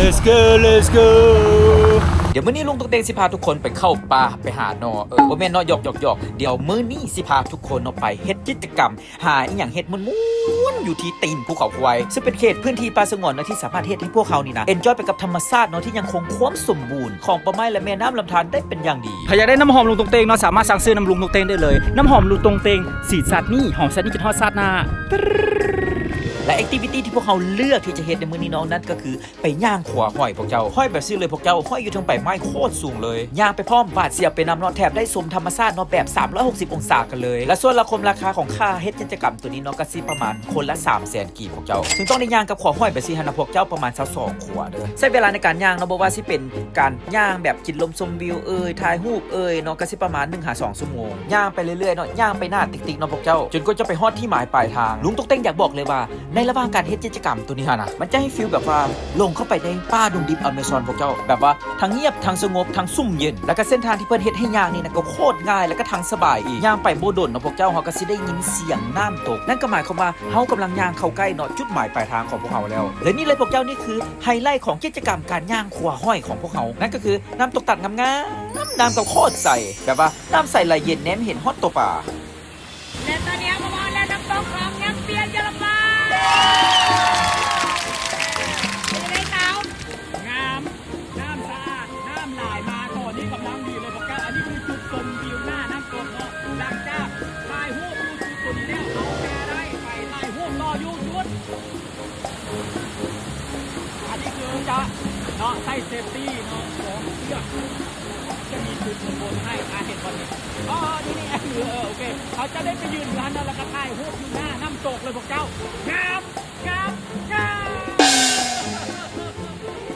Let's go, let's go. ດຽວມື້ນີ້ລຸງຕົງເຕັງຊິພາທຸກຄົນໄປເຂົ້າປ່າ ໄປຫາໜໍ່ ເອີ ບໍ່ແມ່ນເນາະ ຢອກໆໆ ດຽວມື້ນີ້ຊິພາທຸກຄົນເນາະ ໄປເຮັດກິດຈະກຳ ຫາອີ່ຫຍັງເຮັດມ່ວນໆ ຢູ່ທີ່ຕີນພູເຂົາຄວາຍ ຊຶ່ງເປັນເຂດພື້ນທີ່ປ່າສະຫງວນເນາະ ທີ່ສາມາດເຮັດໃຫ້ພວກເຮົານີ້ນະ ເອັນຈອຍໄປກັບທຳມະຊາດເນາະ ທີ່ຍັງຄົງຄວາມສົມບູນຂອງປ່າໄມ້ ແລະ ແມ່ນ້ຳລຳທານໄດ້ເປັນຢ່າງດີ. ໃຜຢາກໄດ້ນ້ຳຫອມລຸງຕົງເຕັງເນາະ ສາມາດສັ່ງຊື້ນ້ຳລຸງຕົງເຕັງໄດ້ເລີຍ. ນ້ຳຫອມລຸງຕົງເຕັງ ສີຊາດນີ້ ຫອມຊາດນີ້ ຈົນຮອດຊາດໜ້າ. ແລະ ແອັກທິວິຕີທີ່ພວກເຮົາເລືອກທີ່ຈະເຮັດໃນມື້ນີ້ເນາະ ນັ້ນກໍຄື ໄປຍ່າງຂົວຫ້ອຍພວກເຈົ້າ ຫ້ອຍແບບຊີ້ເລີຍພວກເຈົ້າ ຫ້ອຍຢູ່ເທິງປາຍໄມ້ໂຄດສູງເລີຍ ຍ່າງໄປພ້ອມ ຫວາດສຽວໄປນຳເນາະ ແຖມໄດ້ຊົມທຳມະຊາດເນາະ ແບບສາມຮ້ອຍຫົກສິບອົງສາກັນເລີຍ ແລະ ສ່ວນລະຄົມລາຄາຂອງຄ່າເຮັດກິດຈະກຳໂຕນີ້ເນາະ ກໍຊິປະມານຄົນລະສາມແສນກີບພວກເຈົ້າ ຊຶ່ງຕ້ອງໄດ້ຍ່າງກັບຂົວຫ້ອຍແບບຊີ້ຫັ້ນນະພວກເຈົ້າ ປະມານຊາວສອງຂົວເດີ ໃຊ້ເວລາໃນການຍ່າງເນາະ ບໍ່ວ່າຊິເປັນການຍ່າງແບບກິນລົມຊົມວິວເອີຍ ຖ່າຍຮູບເອີຍເນາະ ກໍຊິປະມານໜຶ່ງຫາສອງຊົ່ວໂມງ ຍ່າງໄປເລື້ອຍໆເນາະ ຍ່າງໄປໜ້າຕິກໆເນາະພວກເຈົ້າ ຈົນກວ່າຈະໄປຮອດທີ່ໝາຍປາຍທາງ ລຸງຕົງເຕັງຢາກບອກເລີຍວ່າ ໃນລະຫວ່າງການເຮັດກິດຈະກຳໂຕນີ້ຫັ້ນນະ ມັນຈະໃຫ້ຟີລແບບວ່າ ລົງເຂົ້າໄປໃນປ່າດົງດິບອາເມຊອນພວກເຈົ້າ ແບບວ່າທັງງຽບ ທັງສະຫງົບ ທັງຊຸ່ມເຢັນ ແລ້ວກໍເສັ້ນທາງທີ່ເພິ່ນເຮັດໃຫ້ຍ່າງນີ້ນະ ກໍໂຄດງ່າຍ ແລ້ວກໍທັງສະບາຍອີກ ຍ່າງໄປບໍ່ດົນເນາະພວກເຈົ້າ ເຮົາກໍຊິໄດ້ຍິນສຽງນ້ຳຕົກ ນັ້ນກໍໝາຍຄວາມວ່າ ເຮົາກຳລັງຍ່າງເຂົ້າໃກ້ເນາະ ຈຸດໝາຍປາຍທາງຂອງພວກເຮົາແລ້ວ ແລະ ນີ້ເລີຍພວກເຈົ້າ ນີ້ຄືໄຮໄລຂອງກິດຈະກຳການຍ່າງຂົວຫ້ອຍຂອງພວກເຮົາ ນັ້ນກໍຄືນ້ຳຕົກຕັດງາມໆ ນ້ຳກໍໂຄດໃສ ແບບວ່ານ້ຳໃສໄຫຼເຢັນ ແນມເຫັນຮອດຕົວປາ. ແລະຕອນນີ້ເຮົາກໍມາຮອດແລ້ວ ນ້ຳຕົກຂອງນ້ຳປຽນຈະລະປາ ເປັນຈັ່ງໃດສາວ? ງາມ ນ້ຳສະອາດ ນ້ຳຫຼາຍມາ ຕອນນີ້ກຳລັງດີເລີຍພວກເຈົ້າ ອັນນີ້ຄືຈຸດຊົມວິວໜ້ານ້ຳຕົກເນາະ ຫຼັງຈາກຖ່າຍຮູບຢູ່ຈຸດຕົວນີ້ແລ້ວ ເຮົາຈະໄດ້ໄປຖ່າຍຮູບຕໍ່ຢູ່ຈຸດ ອັນນີ້ຄືຈະເນາະ ໃສ່ເຊຟຕີເນາະ ສອງເຊືອກ ຈະມີຈຸດໂປສໃຫ້ອາ ເຫັນບໍ່ນີ້ ອໍ ນີ້ໆ ເອີ ໂອເຄ ເຮົາຈະໄດ້ໄປຢືນຢູ່ຫັ້ນເນາະ ແລ້ວກໍຖ່າຍຮູບຢູ່ໜ້ານ້ຳຕົກເລີຍພວກເຈົ້າ ງາມ ງາມ ງາມ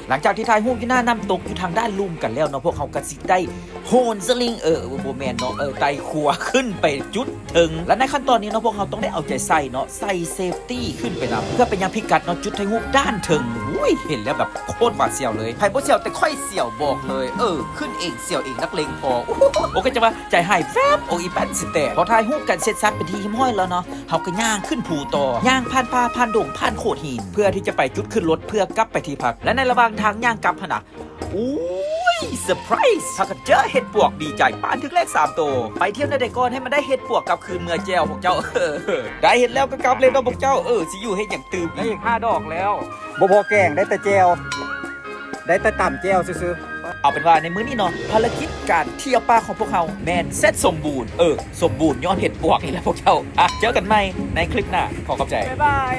ຫຼັງຈາກທີ່ຖ່າຍຮູບຢູ່ໜ້ານ້ຳຕົກຢູ່ທາງດ້ານລຸ່ມກັນແລ້ວເນາະ ພວກເຮົາກໍຊິໄດ້ໂຫນສະລິງ ເອີ ບໍ່ແມ່ນເນາະ ເອີ ໄຕ່ຂົວຂຶ້ນໄປຈຸດ ເທິງ ແລະ ໃນຂັ້ນຕອນນີ້ເນາະ ພວກເຮົາຕ້ອງໄດ້ເອົາໃຈໃສ່ເນາະ ໃສ່ເຊຟຕີຂຶ້ນໄປນຳ ເພື່ອໄປຍັງພິກັດເນາະ ຈຸດຖ່າຍຮູບດ້ານເທິງ ໂອ້ຍ ເຫັນແລ້ວແບບໂຄດຫວາດສຽວເລີຍ ໃຜບໍ່ສຽວ ແຕ່ຂ້ອຍສຽວ ບອກເລີຍ ເອີ ຂຶ້ນເອງສຽວເອງ ນັກເລງພໍ ໂອ້ໂຫ ໂອເຄ ຈະວ່າໃຈຫາຍແວບ ໂອ ອີແປ້ນຊິແຕກ ພໍຖ່າຍຮູບກັນເສັດສັບເປັນທີ່ຮຽບຮ້ອຍແລ້ວເນາະ ເຮົາກໍຍ່າງຂຶ້ນພູຕໍ່ ຍ່າງຜ່ານປ່າ ຜ່ານດົງ ຜ່ານໂຂດຫີນ ເພື່ອທີ່ຈະໄປຈຸດຂຶ້ນລົດ ເພື່ອກັບໄປທີ່ພັກ ແລະ ໃນລະຫວ່າງທາງຍ່າງກັບຫັ້ນນະ ໂອ້ຍ ເຊີໄພຣສ໌ ພາກັນເຈີເຫັດປວກ ດີໃຈປານຖືກເລກສາມໂຕ ໄປທ່ຽວແນວໃດກ່ອນໃຫ້ມັນໄດ້ເຫັດປວກກັບຄືນເມືອແຈ່ວພວກເຈົ້າ ໄດ້ເຫັດແລ້ວກໍກັບເລີຍເນາະພວກເຈົ້າ ເອີ ຊິຢູ່ເຮັດຫຍັງຕື່ມ ໄດ້ອີກຫ້າດອກແລ້ວ ບໍ່ພໍແກງ ໄດ້ແຕ່ແຈ່ວ ໄດ້ແຕ່ຕຳແຈ່ວຊື່ໆ ເອົາເປັນວ່າໃນມື້ນີ້ເນາະ ພາລະກິດການທ່ຽວປ່າຂອງພວກເຮົາແມ່ນເສັດສົມບູນ ເອີ ສົມບູນຍ້ອນເຫັດປວກນີ້ແຫຼະພວກເຈົ້າ ອ່ະ ເຈີກັນໃໝ່ໃນຄລິບໜ້າ ຂໍຂອບໃຈ ບາຍບາຍ.